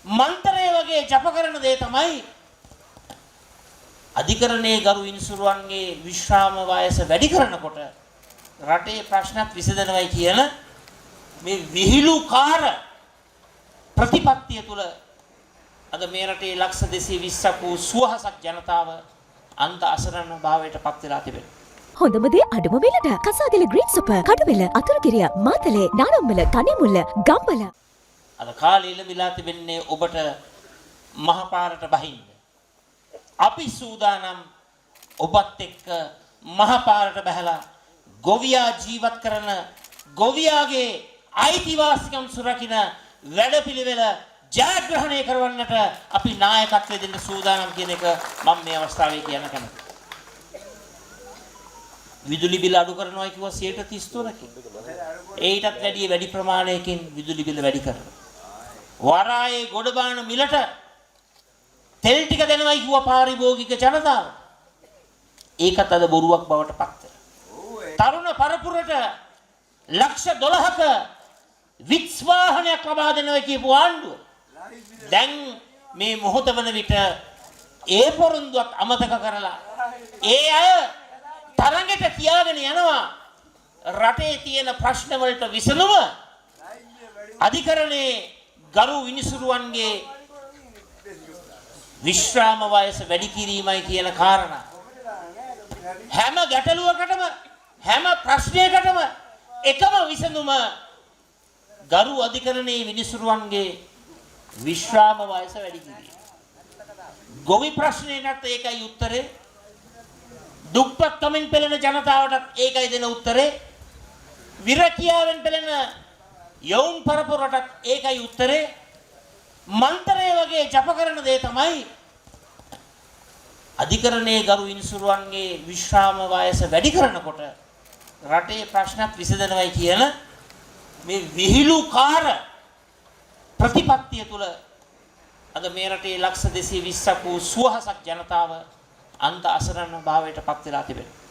මන්ත්‍රය වගේ ජප කරන දේ තමයි අධිකරණයේ ගරු විනිසුරුවන්ගේ විශ්‍රාම වයස වැඩි කරනකොට රටේ ප්‍රශ්නත් විසඳනවයි කියන මේ විහිළුකාර ප්‍රතිපත්තිය තුල අද මේ රටේ ලක්ෂ 220ක් වූ සුවහසක් ජනතාව අන්ත අසරණ භාවයට පත් වෙලා තිබෙනවා. හොඳම දේ අඩුම මිලට. කසාගල ග්‍රීන් සුපර්, කඩුවෙල, අතුරුගිරිය, මාතලේ, නානම්මල, කණිමුල්ල, ගම්බල. අද කාලය ලැබිලා තිබෙන්නේ ඔබට මහපාරට බහින්න. අපි සූදානම් ඔබත් එක්ක මහපාරට බහැලා ගොවියා ජීවත් කරන, ගොවියාගේ අයිතිවාසිකම් සුරකින වැඩපිළිවෙල ජයග්‍රහණය කරවන්නට අපි නායකත්වය දෙන්න සූදානම් කියන එක මම මේ අවස්ථාවේ කියන්න කැමතියි. විදුලි බිල අඩු කරනවා කිව්වා 33කින්. ඒටත් වැඩිය වැඩි ප්‍රමාණයකින් විදුලි බිල වැඩි කරනවා. වරායේ ගොඩබාන මිලට තෙල් ටික දෙනවයි කිව්වා පාරිභෝගික ජනතාව. ඒකත් අද බොරුවක් බවට පත් වෙනවා. තරුණ පරපුරට ලක්ෂ 12ක විත්ස් වාහනයක් ලබා දෙනවා කියපු ආණ්ඩුව දැන් මේ මොහොත වන විට ඒ පොරොන්දුවත් අමතක කරලා ඒ අය තරඟෙට තියාගෙන යනවා රටේ තියෙන ප්‍රශ්න වලට විසඳුම අධිකරණයේ ගරු විනිසුරුවන්ගේ විශ්‍රාම වයස වැඩි කිරීමයි කියන කාරණා. හැම ගැටලුවකටම, හැම ප්‍රශ්නයකටම එකම විසඳුම ගරු අධිකරණයේ විනිසුරුවන්ගේ විශ්‍රාම වයස වැඩි කිරීම. ගොවි ප්‍රශ්නයටත් ඒකයි උත්තරේ. දුප්පත්කමින් පෙළෙන ජනතාවටත් ඒකයි දෙන උත්තරේ. විරකියාවෙන් පෙළෙන යොවුන් පරපුරටත් ඒකයි උත්තරේ. මන්ත්‍රය වගේ ජප කරන දේ තමයි අධිකරණයේ ගරු විනිසුරුවන්ගේ විශ්‍රාම වයස වැඩි කරනකොට රටේ ප්‍රශ්නත් විසඳනවයි කියන මේ විහිළුකාර ප්‍රතිපත්තිය තුල අද මේ රටේ ලක්ෂ 220ක් වූ සුවහසක් ජනතාව අන්ත අසරණ භාවයට පත් වෙලා තිබෙනවා.